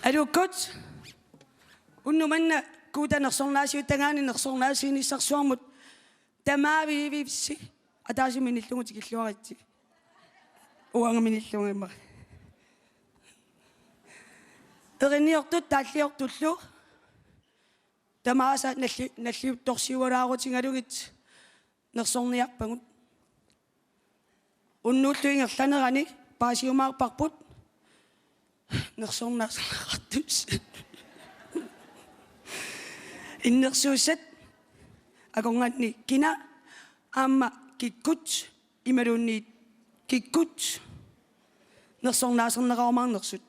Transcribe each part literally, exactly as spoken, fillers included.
Aluukkut. Unnuk manna Kuuta nersornaasiutagaani nersornaasiinissarsuarmut tamaaviivissi ataaseq minillugu tikilluaritsi. Uanga minillugu immaqa. Erinniortut taalliortullu tamaasa nalli-, nalliuttorsiualaarutigalugit nersorniarpagut. Unnuullu ingerlanerani paasiumaarparput nersornaaserneqartussat. Innersuussat akornanni kina aamma kikkut imaluunniit kikkut nersornaaserneqarumaarnersut.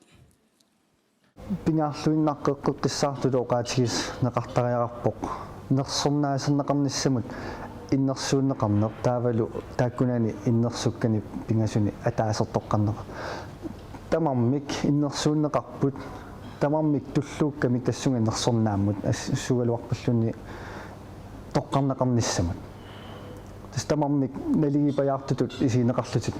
Pingaarluinnaqqeqqissaartutut oqaatigineqartariaqarpoq. Nersornaaserneqarnissamut innersuunneqarneq taavalu taakkunani innersukkanik pingasuni ataaseq toqqarneq. Tamarmik innersuunneqarput, tamarmik tulluukkamik tassunga nersornaammut assugaluarpalluunniit toqqarneqarnissamut. Tassa tamarmik naligiipajaartutut isigineqarlutik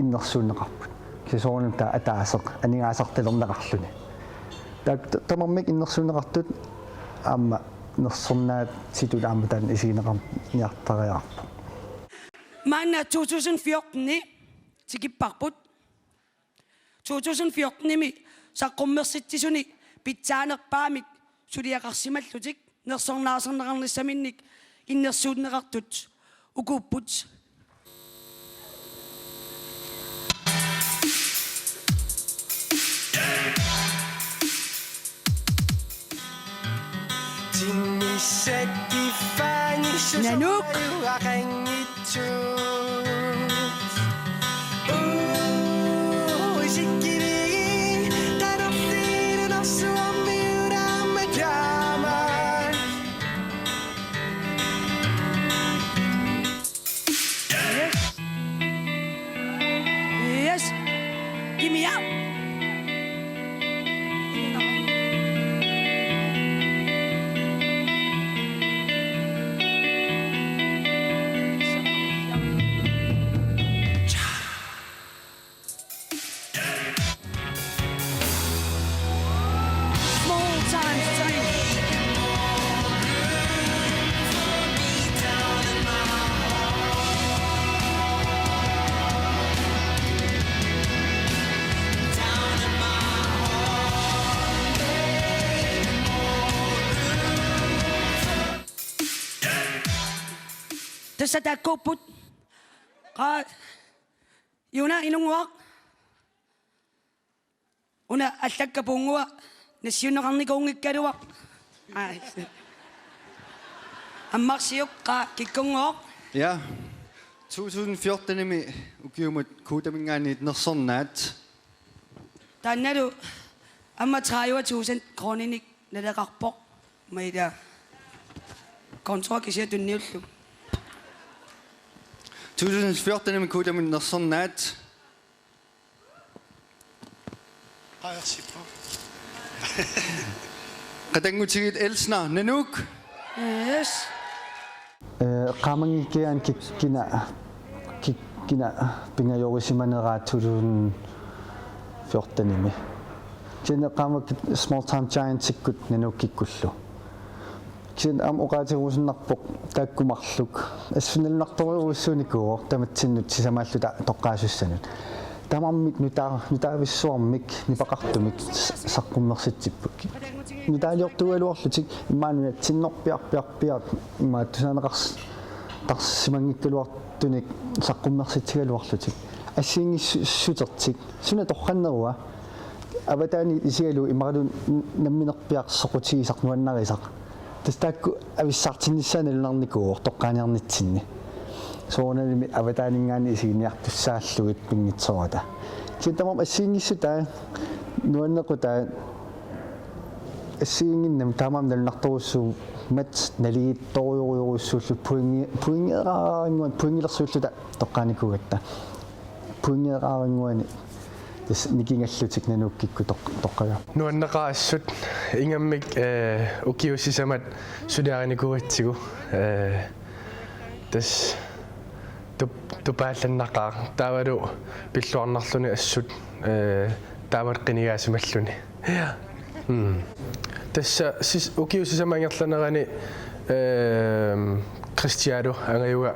innersuunneqarput. Kisianni soorunami taava ataaseq aningaasartalerneqarluni. Taakku tamarmik innersuunneqartut aamma nersornaatsitut aamma taanna isigineqarniartariaqarpoq. Maanna to tusind fjorten-i tikipparput. To tusind fjorten-imi saqqummersitsisuni pitsaanerpaamik suliaqarsimallutik nersornaaserneqarnissaminnik innersuunneqartut ukuupput. Nanook. Yes. Yes. Giv mig jer. Small time change. Tassa taakkuupput. Qaa, Juna, inunnguaq. Una allakkat puunnguaq nassiunneqarnikuunngikkaluaq. Ai. Ammarsiuk, qaa, kikkunngooq. Ja. To tusind fjorten-imi ukiumut Kuutaminngaanniit nersornaat. Taannalu aamma tredive tusind kroninik naleqarpoq. Maila. Kontoa kisiat tunniullugu. To tusind fjorten-imi Kuutamut nersornaat. Qajarsippaa. Qatanngutigiit Elsner, Nanook. Yes. Eh, qaamanngikkikkaanni kik-, kina, kik-, kina pingajorisimaneraat to tusind fjorten-imi. Kisianni qaammakkut Small Time Giants-ikkut Nanookkikkullu. Kisianni aamma oqaatigerusunnarpoq taakku marluk. Assut nalunartorujussuunikuuvoq tamatsinnut sisamaalluta toqqaasussanut. Tamarmik nutaa-, nutaavissuarmik nipaqartumik s-, saqqummersitsipput. Nutaaliortuugaluarlutik immaqa nunatsinnorpiarpiarpiaq immaqa tusaaneqars-, -tarsimanngikkaluartunik saqqummersitsigaluarlutik. Assigiinngissutertik. Suna torrannerua? Avataaniit isigalugu imaluunniit namminerpiaq soqutigisaq nuannarisaq. Tassa taakku avissaartinnissaat nalunarnikuuvoq toqqaaniarnitsinni. Soorunalimi avataaninngaanniit isiginiartussaallugit pinngitsoorata. Kisianni tamarmik assigiinngissutaa, nuannequtaa, assigiinnginnami taamaammat nalunartorujussuummat naligiittorujorujussuulluta pointi-, pointeeraannguan-, pointilersuilluta toqqaanikuugatta. Pointeeraannguani tassa nikingallutik Nanookkikkut toq-, toqqagaa. Nuanneqaaq assut ingammik, eh, ukiut sisamat suliarinikuugatsigu, eh, tassa tup-, tupaallannaqaaq taavalu pilluarnarluni assut, eh, taamatut qinigaasimalluni. Ja. Mm. Tassa sis-, ukiut sisamat ingerlanerani, ehm, Kristialu angajuga,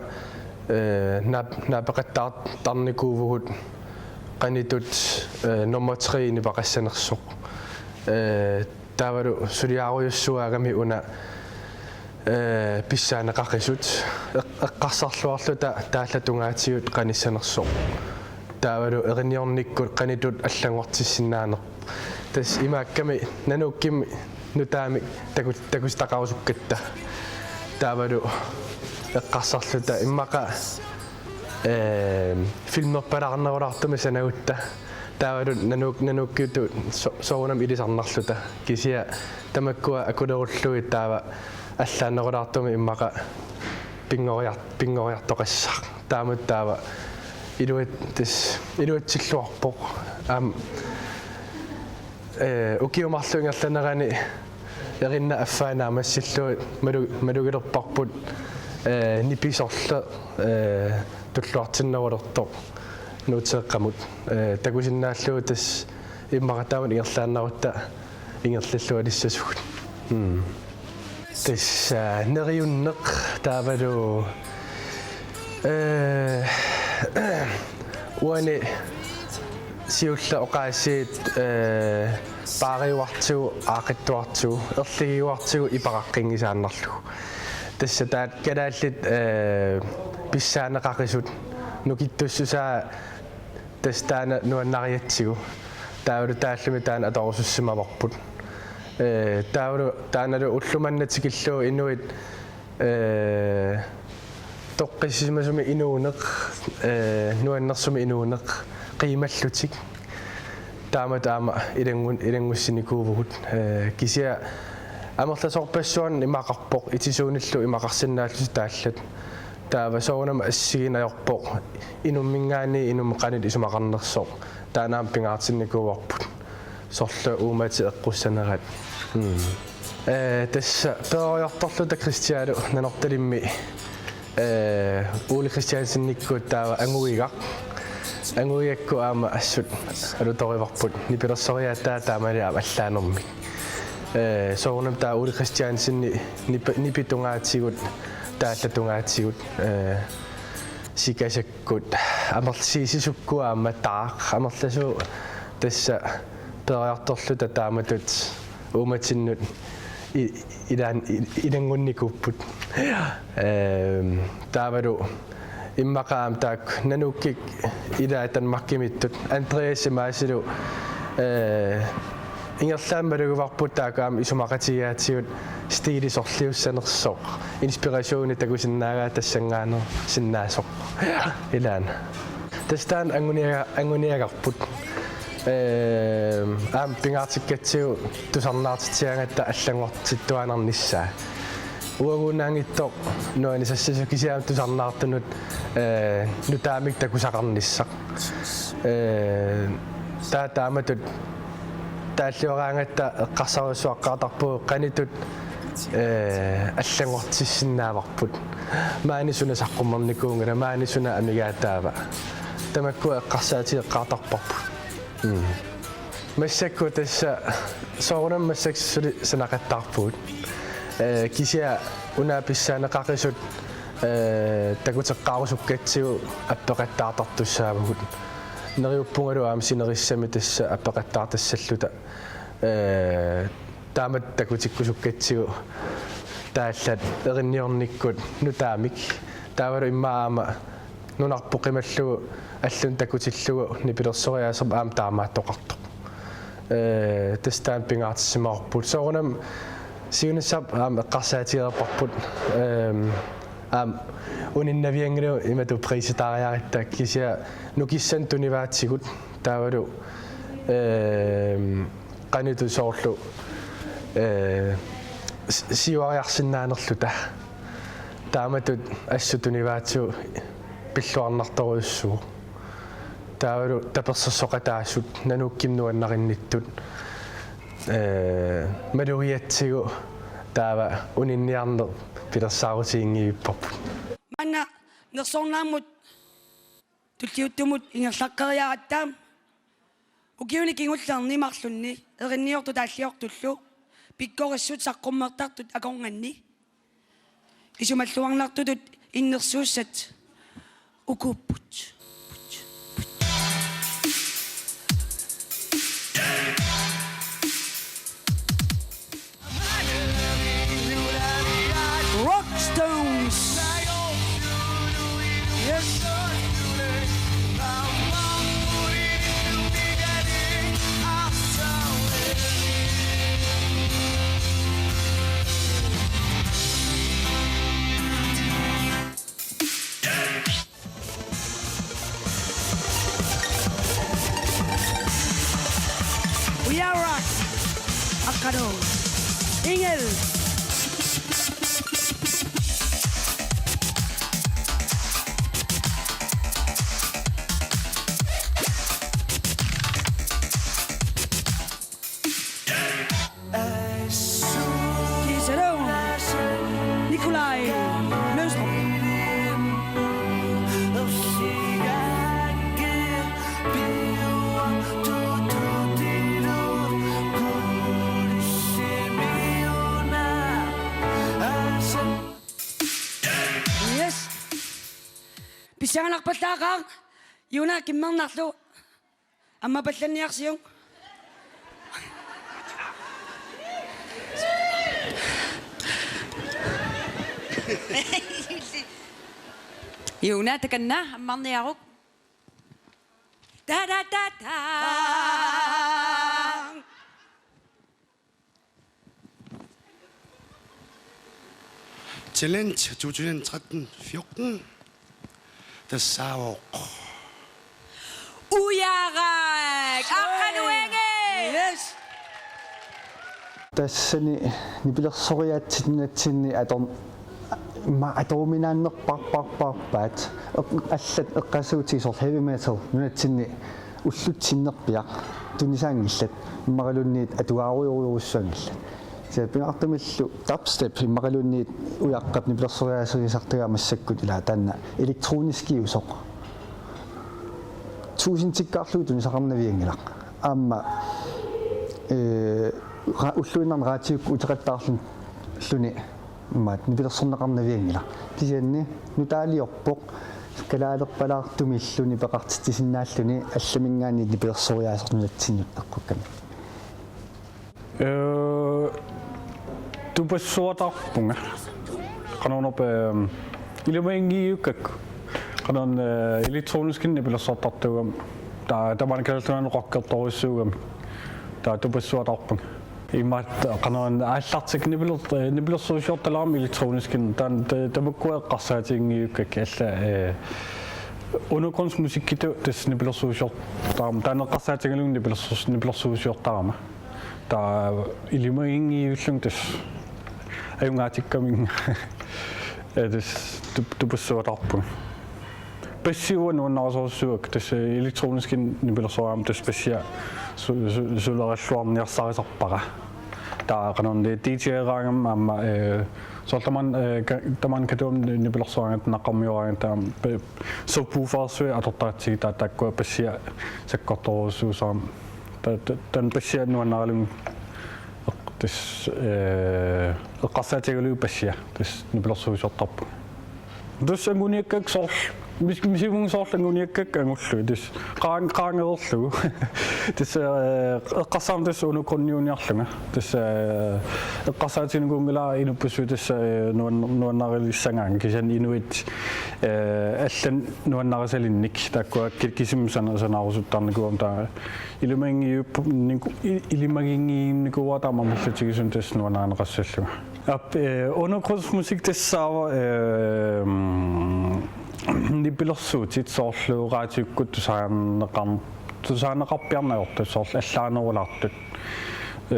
eh, naap-, naapeqattaartarnikuuvugut qanittut, eh, nummer tre-inik nipeqassanersoq. Eh, taavalu suliarujussuugami una, eh, pissaaneqaqisut. Eq-, eqqarsarluarluta taallat tungaatigut qanissanersoq. Taavalu erinniornikkut qanittut allanngortissinnaaneq. Tassa imaakkami nanuukkimmi nutaamik taku-, takutitaqarusukkatta. Taavalu eqqarsarluta immaqa, ehm, filmerpalaarnerulaartumik sanagutta. Taavalu nanuuk-, nanuukkiutut so-, soorunami ilisarnarluta. Kisianni tamakkua akulerullugit taava allaanerulaartumik immaqa pinngoriar-, pinngoriartoqassaq. Taamatut taava iluat-, tassa iluatsilluarpoq. Aamma, eh, ukiut marluk ingerlanerani erinnat affaat naammassillugu malu-, malugilerparput, eh, nipi sorleq, eh, tulluartinnerulertoq Nuuteeqqamut. Eh, takusinnaallugu tassa immaqa taamatut ingerlaannarutta ingerlallualissasugut. Mm. Tassa neriunneq taavalu, eh, uani siulleq oqaasiit, eh, paariuartigu, aaqqittuartigu, erligiuartigu ipaqaqqinngisaannarlugu. Tassa taakku kalaallit, eh, pissaaneqaqisut nukittussusaa tassa taanna nuannarigatsigu. Taavalu taallumi taanna atorusussimavarput. Eh, taavalu taannalu ulloq manna tikillugu inuit, eh, toqqissisimasumik inuuneq, eh, nuannersumik inuuneq, qiimallutik. Taamatut aamma ilanngun-, ilanngussinikuuvugut. Eh, kisianni amerlasoorpassuarnik imaqarpoq, itisuunillu imaqarsinnaallutik taallat. Taava soorunami assigiinngitsoq ajorpoq inumminngaanniit inummut qanoq isumaqarnersoq. Taanna aamma pingaartinnikuuarput. Sorleq uummatit eqqussanerat. Mm. Eh, tassa peroriartorluta Kristialu Nanortalimmi, eh, Ole Kristiansenikkut taava angugigaq. Angugigakku aamma assut alutorivarput. Nipilersoriaataa taamani aamma allaanermik. Eh, soorunami taava Ole Kristianseni nip-, nipit tungaatigut, taallat tungaatigut, eh, sikasakkut, amerlasi-, sisukkut aamma taaq, amerlasuut tassa peroriartorluta taamatut uummatinnut i-, ilaan-, i-, ilanngunnikuupput. Ehm, taavalu immaqa aamma taakku nanuukkik ilaat Danmarkimiittut Andreas Maasilu, eh, ingerlaannaq malugivarput taakku aamma isumaqatigigaatigut stili sorliussanersoq. Inspirationi takusinnaagaat tassanngaanneersinnaasoq. Ilaana. Tassa taanna anguniaga-, anguniagarput. Ehm, aamma pingaartikkatsigu tusarnaartitsigaangatta allanngortittuaannarnissaa. Uaguunaanngitsoq nuannisassasoq kisianni tusarnaartunut, eh, nutaamik takusaqarnissaq. Eh, taava taamatut taallioraangatta eqqarsarujussuaqqaartarpugut qanittut, eh, allanngortissinnaavarput. Maani suna saqqummernikuunngilaq, maani suna amigaataava. Tamakkua eqqarsaatigeqqaartarparput. Mm. Massakkut tassa soorunami massakkut suli sanaqattaarpugut. Eh, kisianni una pissaaneqaqisut, eh, takuteqqaarusukkatsigu appeqattaartartussaavugut. Neriuppungalu aamma sinerissami tassa appeqattaartassalluta. Eh, taamatut takutikkusukkatsigu taallat erinniornikkut nutaamik. Taavalu immaqa aamma nunarput qimallugu allanut takutillugu nipilersoriaaserput aamma taamaattoqartoq. Eh, tassa taanna pingaartissimavarput. Soorunami siunissaq aamma eqqarsaatigereerparput. Ehm, aamma uninnavianngilagut imatut priisitaariaratta kisianni nukissanik tunivaatigut taavalu, ehm, qanittut soorlu, eh, s-, siuariarsinnaanerluta. Taamatut assut tunivaatigut pilluarnartorujussuuvoq. Taavalu tapersersoqataasut nanuukkimik nuannarinnittut, eh, malugigatsigu taava uninniarneq pilersaarutiginngivipparput. Maanna nersornaammut tulliuttumut ingerlaqqeriaratta Ukiuni kingullerni marlunni erinniortut taalliortullu pikkorissut saqqummertartut akornanni isumalluarnartutut innersuussat ukuupput. Rockstones. Yes. We are rock. Akkanu. Ingel. Kiisalu Nikolaj Lønstrup. Yes. Pissanganarpallaaqaaq Juna Kimmernarlu. Ammapallanniarsiuk. Juna, takanna ammarniaruk. Ta, ta, ta, ta. Challenge to tusind tretten fjorten. Tassaavoq Ujarak. Aqqaluangi. Yes. Tassani nipilersoriaatsit nunatsinni ator-, ma-, atoruminaannerparparpaat. Eq-, allat eqqaasuutigit soorlu heavy metal nunatsinni ullut sinnerpiaq tunisaanngillat, immaqaluunniit atugaarujorujussuanngillat. Kisianni pingaartumillu dubstep immaqaluunniit Ujaqqap nipilersoriaaseriisartagaa massakkut, ila taanna elektroniskiusoq. Tuusintikkaarlugu tunisaqarnavianngilaq. Aamma, ee, ra-, ulluinnarni raatiukkut uteqattaarluni imaat nipilersorneqarnavianngilaq. Kisianni nutaaliorpoq kalaalerpalaartumillu nipeqartitsisinnaalluni allaminngaanniit nipilersoriaaseq nunatsinnut eqqukkami. Ee, tupassuataarpunga. Qanoruna, ee, ilimaginngiiukkakku. Qanoruna, ee, elektroniskinik nipilersortartuugama. Ta-, tamaani Kalaallit Nunaanni rockertorujussuugami. Taava tupassuataarpunga. Imaattoq qanoruna aallartik nipiler-, ee, nipilersuusiortaleramik elektroniskinik. Taanna ta-, tamakkua eqqarsaatiginngiiukkakka alla, ee, undergrundsmusikkitut tassa nipilersuusiortarama. Taanna eqqarsaatigalugu nipilersuus-, nipilersuusiortarama. Taava ilimaginngiiullunga tassa ajunngaatikkaminnga. Ee, tassa tup-, tupassuataarpunga. Bassi uanga nuannarisorujussuuara, tassa elektroniskinik nipilersoriarama tassa bassia su-, su-, sulerilluarniarsarisarpara. Taava qanoruna D J-raangama aamma, ee, soorlu tamaani, ee, ka-, tamaani Katuami nipilersoriarama, naqqammiuaraangama taava pe-, subwoofersuit atortaratsigu taava taakkua bassia sakkortoorujussuusarami. Ta-, ta-, taanna bassia nuannaralugu eq-, tassa, ee, eqqarsaatigalugu bassia tassa nipilersuusiortarpunga. Tassa anguniakkakka soorlu, mis-, misivunga soorlu anguniakkakka angullugit, tassa qaang-, qaangerlugu. Tassa, ee, eqqarsarama tassa undergrundiuniarlunga. Tassa, ee, eqqarsaatiginikuunngilara inuppassuit tassa, ee, nuan-, nuannarilissangaanga kisianni inuit, ee, allanut nuannarisalinnik taakkua ki-, kisimik sana-, sanaarusuttarnikuugama taava ilimaginngiiup-, niku-, i-, ilimaginngiinnikuuara taama amerlatigisunik tassa nuannarineqassallunga. Aap, ee, undergrundsmusik tassaavoq, ee, mm, nipilersuutit soorlu raatiukkut tusaaneqar-, tusaaneqarpiarneq ajortut soorlu allaanerulaartut. Ee,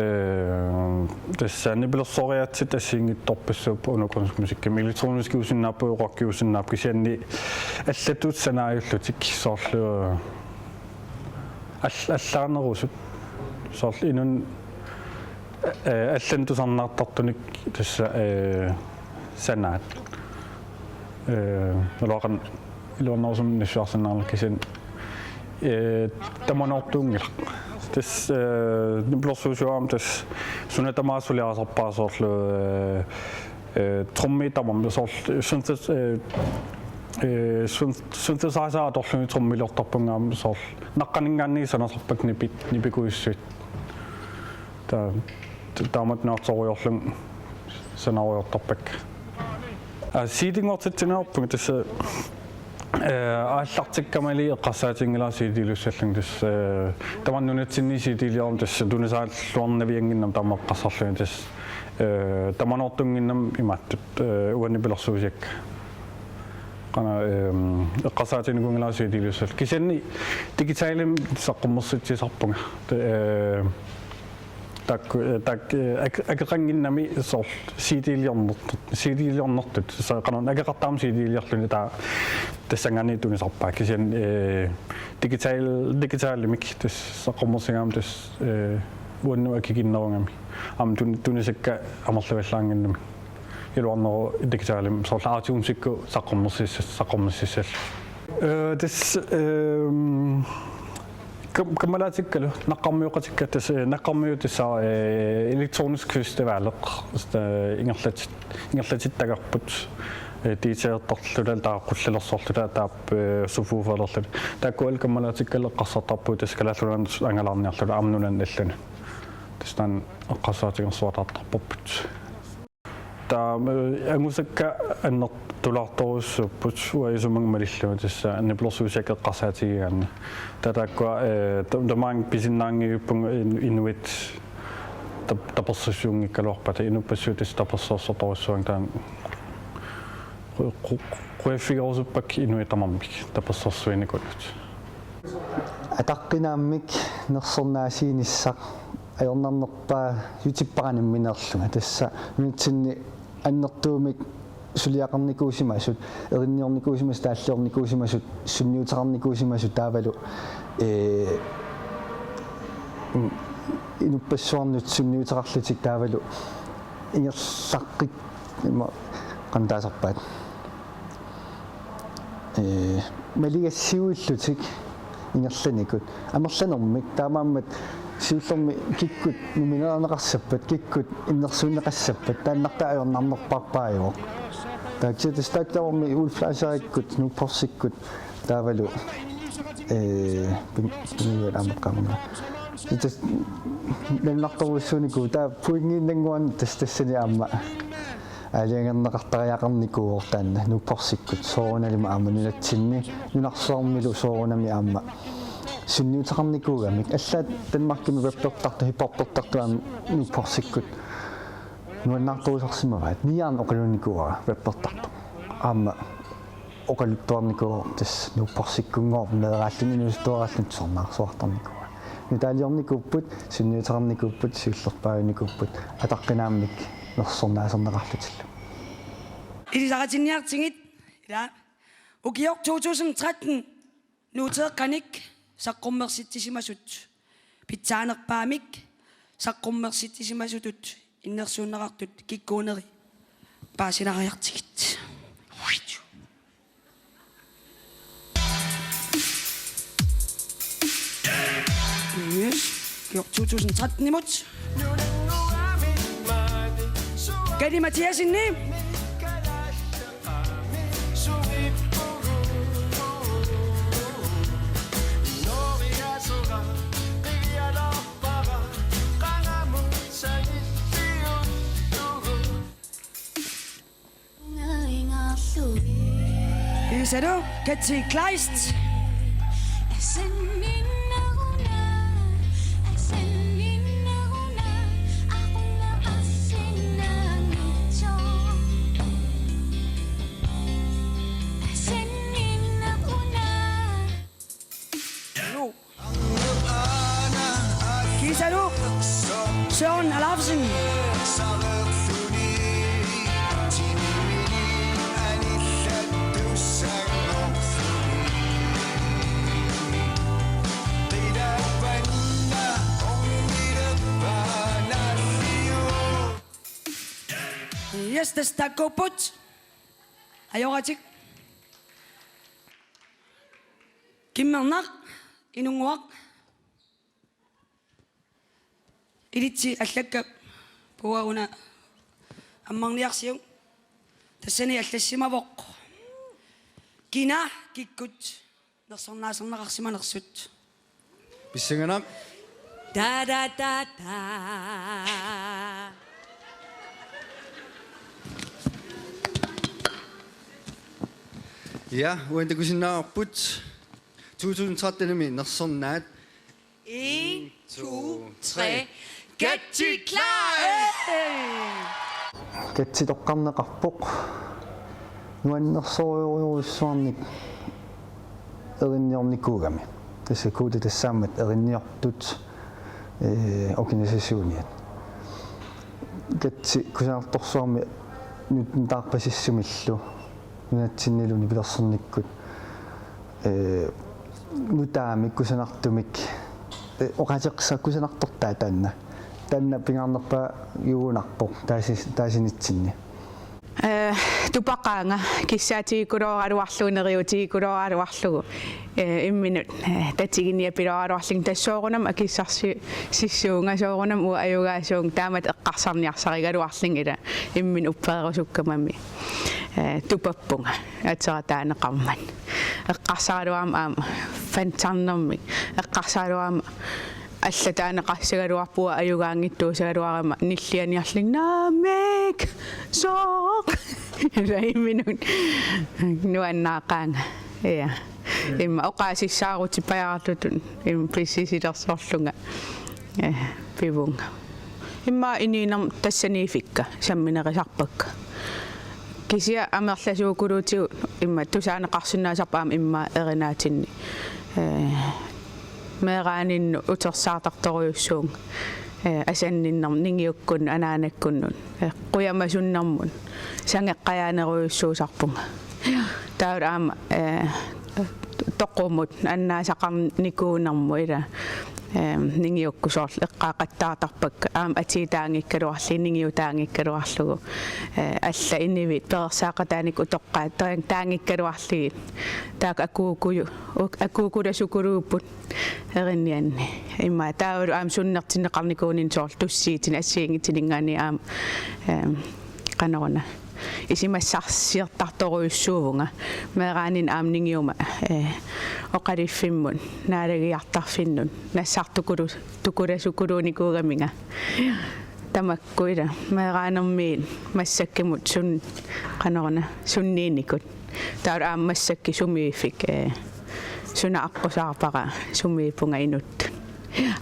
tassa nipilersoriaatsit assigiinngitsorpassuupput undergrundsmusikkimi, elektroniskiusinnaapput, rockiusinnaapput kisianni allatut sanaajullutik soorlu all-, allaanerusut. Soorlu inunnut, ee, allanut tusarnaartartunik tassa, ee, sanaat. Ee, naluara iluarnerusumik nassuiarsinnaanngilaq kisianni, ee, tamanoortuunngilaq. Tassa, eh, nipilersuusiuarami tassa suna tamaat suliarisarpara soorlu, eh, eh, trommi tamarmi soorlu synthes-, eh, eh, syn-, synthesizer atorlugit trommiliortarpunga aamma soorlu naqqaninngaanniit sanasarpakka nipi-, nipikujussuit. Ta-, ta-, taamatut naatsorujoorlunga sanarujoortarpakka. Aa, C D-nngortitsinerpunga tassa, eh, aallartikkamali eqqarsaatiginngilara C D-lussallunga tassa, eh, tamanna nunatsinni C D-liorama tassa tunisaalluarnaviannginnama taama eqqarsarlunga tassa, eh, tamanoortunnginnama imaattut, eh, uani nipilersuusiakka. Qanoq, ehm, eqqarsaatiginikuunngilara C D-lussallunga. Kisianni digitalimik saqqummersitsisarpunga. Te-, eh, Taakku, eh, taak-, eh, ak-, akeqannginnami soorlu C D-liornertut, C D-liornertut, sa-, qanoq akeqartarami C D-liorluni taava tassanngaanniit tunisarpaa. Kisianni, eh, digital-, digitalimik tassa saqqummersigaangama tassa, eh, uannut akikinnerugami. Aamma tun-, tunisakka amerlavallaannginnami. Iluarneruvoq digitalimik soorlu iTunes-ikkut saqqummersissa-, saqqummersissallugu. Eh, tassa, ehm, Kam-, kammalaatikkalu, naqqarmioqatikka tassa, eh, naqqarmiut tassa, eh, elektronisk festival, eh, ingerlatit-, ingerlatittagarput, eh, D J-ertarluta, taava qullilersorluta, taava, eh, subwooferlerluta. Taakku allat kammalaatikkalu eqqarsartarput tassa Kalaallit Nunaannut angalaarniarluta, aamma nunanut allanut. Tassa taanna eqqarsaatigersuataartarparput. Taava, eh, angusakka annertulaartorujussuupput uanga isumannga malillunga tassa nipilersuusiakka eqqarsaatigigaanni. Taava taakkua, eh, ta-, tamaanga pisinnaanngivipput in-, inuit tap-, tapersersuunngikkaluarpata, inuppassuit tassa tapersersortorujussuanngillat, taanna qu-, qu-, qu-, qujaffigerusuppakka inuit tamarmik tapersersuinikunut. Ataqqinaammik nersornaasiinissaq ajornarnerpaajutippara nammineerlunga. Tassa nunatsinni annertuumik suliaqarnikuusimasut, erinniornikuusimasut, taalliornikuusimasut, sunniuteqarnikuusimasut taavalu, ee, mm, inuppassuarnut sunniuteqarlutik taavalu ingerlaqqik-, ima, qanoq taasarpaat. Ee, maligassiuillutik ingerlanikut. Amerlanermik taamaammat siullermik kikkut numinerineqassappat, kikkut innersuunneqassappat, taannartaa ajornarnerpaarpaajuvoq. Taava kisianni tassa taakku tamarmik Ulf Lasserikkut, Nuuk Porsikkut, taavalu, ee, pin-, pin-, aamma qaamma. Tassa nalunartorujussuunikuuvoq, taava pointiinnannguaq tassa tassani aamma aalajangerneqartariaqarnikuuvoq taanna Nuuk Porsikkut soorunalimi aamma nunatsinni nunarsuarmilu soorunami aamma sunniuteqarnikuugamik. Allaat Danmarkimi rappertartut, hiphopertartut aamma Nuuk Porsikkut nuannaartorusarsimavaat. Niaarneq oqalunnikuuara rappertartoq. Aamma oqaluttuarnikuuvoq tassa Nuuk Porsikkunngooq meeraalluni inuusuttuaraalluni tusarnaarsuartarnikuuaa. Nutaaliornikuupput, sunniuteqarnikuupput, siullerpaajunikuupput, ataqqinaammik nersornaaserneqarlutillu. Ilisaritinniartigit, ila, ukioq to tusind tretten Nuuteeqqanik saqqummersitsisimasut, pitsaanerpaamik saqqummersitsisimasutut innersuunneqartut kikkuuneri paasilariartigit. Yes. Ukioq to tusind tretten-imut. Kali Mathiassenip. Kiisalu, Katja Kleist. Kiisalu, Søren Alafsen. Yes, tassa taakkuupput. Ajoratik. Kimmernaq, Inunnguaq. Ilitsi allakka puua una ammarniarsiuk. Tassani allassimavoq: Kina kikkut nersornaaserneqarsimanersut? Pissanganaq. Da, da, da, da. Ja, uani takusinnaavarput to tusind tretten-imi nersornaat. En, to, tre. Katsi klar! Katsi toqqarneqarpoq. Nuannersorujorujussuarnik erinniornikuugami. Tassa Kode tassaammat erinniortut, ee, organisationiat. Katsi kusanartorsuarmi nutaarpasissumillu nunatsinnilu nipilersornikkut, ee, nutaamik kusanartumik, ee, oqaaseqassaq kusanartortaa taanna. Taanna pingaarnerpaajuunarpoq taasis-, taasinitsinni. Ee, tupaqaanga, kissaatigikulooraluarlugu, neriuutigikulooraluarlugu. Ee, imminut, ee, tatiginiapilooraluarlunga, tassa soorunami akissarsi-, sissuunga, soorunami uanga ajugaasuunga taamatut eqqarsarniarsarigaluarlunga, ila imminut uppeerusukkamami, ee, tupappunga aterataaneqarmat. Eqqarsaraluarama aamma fansarnermik, eqqarsaraluarama allataaneqassagaluarpunga, ajugaanngitsuusagaluarama nillianiarlunga: Naamik, sooq? Ila imminut nuannaaqaanga. Ja. Immaqa oqaasissaarutit pajaartutut immaqa pissisilersorlunga, ee, pivunga. Immaqa inuunermi tassaniiffikka samminerisarpakka. Kisianni amerlasuukuluutigut immaqa tusaaneqarsinnaasarput aamma immaqa erinaatinni. Ee, meeraaninnut utersaartartorujussuuvunga, ee, asanninnermut, ningiukkunnut, anaanakkunnut, ee, qujamasunnermut sangeqqajaanerujussuusarpunga. Taavalu aamma, ee, toqumut annaasaqarnikuunermut, ila, ee, ningiukkut soorlu eqqaaqattaartarpakka, aamma atiitaanngikkaluarlugit, ningiutaanngikkaluarlugu, ee, allat inuit perorsaaqqataanikkut utoqqaat taan-, taanngikkaluarlugit. Taakku akuukuju-, uk-, akuukulasukuluupput erinnianni. Immaqa taavalu aamma sunnertinneqarnikuuninni soorlu tussiitinik assigiinngitsuninngaanniit aamma, eem, qanoruna, isumassarsiortartorujussuuvunga. Meeraaninni aamma ningiuma, ee, oqaluffimmut, naalagiartarfinnut nassartukulu-, tukulasukuluunikuugaminga. Tamakku, ila, meeraanermiit massakkut sun-, qanoruna, sunniinikut. Taavalu aamma massakkut sumiiffik, ee, suna aqqusaarpara, sumiippunga inuttut.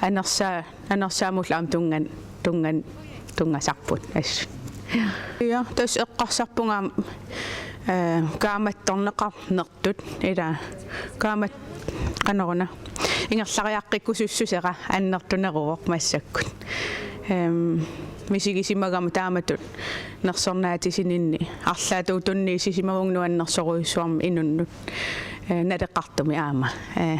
Anersaa-, anersaamullu aamma tunngan-, tunngan-, tunngasarput assut. Ja, tassa eqqarsarpunga aamma, ee, kaammattorneqarnertut, ila, kaammat-, qanoruna, ingerlariaqqikkusussusera annertuneruvoq massakkut. Eem, misigisimagama taamatut nersornaatisininni arlaatigut tunniussisimavunga nuannersorujussuarmik inunnut, ee, naleqartumik aamma. Ee,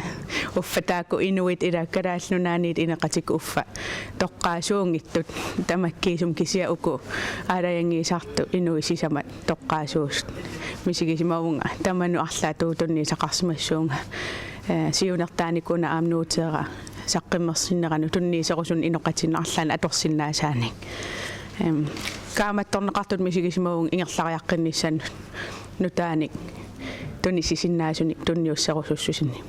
uffa taakku inuit, ila, Kalaallit Nunaanniit ineqatikkut uffa toqqaasuunngitsut, tamakkiisumik kisianni uku aalajangiisartut inuit sisamat toqqaasuusut. Misigisimavunga tamanut arlaatigut tunniussaqarsimassuunga, ee, siunertaanikuuna aamma Nuuteeraq saqqummersinneranut tunniusserusunik inoqatinnut arlaannik atorsinnaasaanik. Eem, kaammattorneqartutut misigisimavunga ingerlariaqqinnissamut nutaanik tunissisinnaasunik tunniusserusussusinik.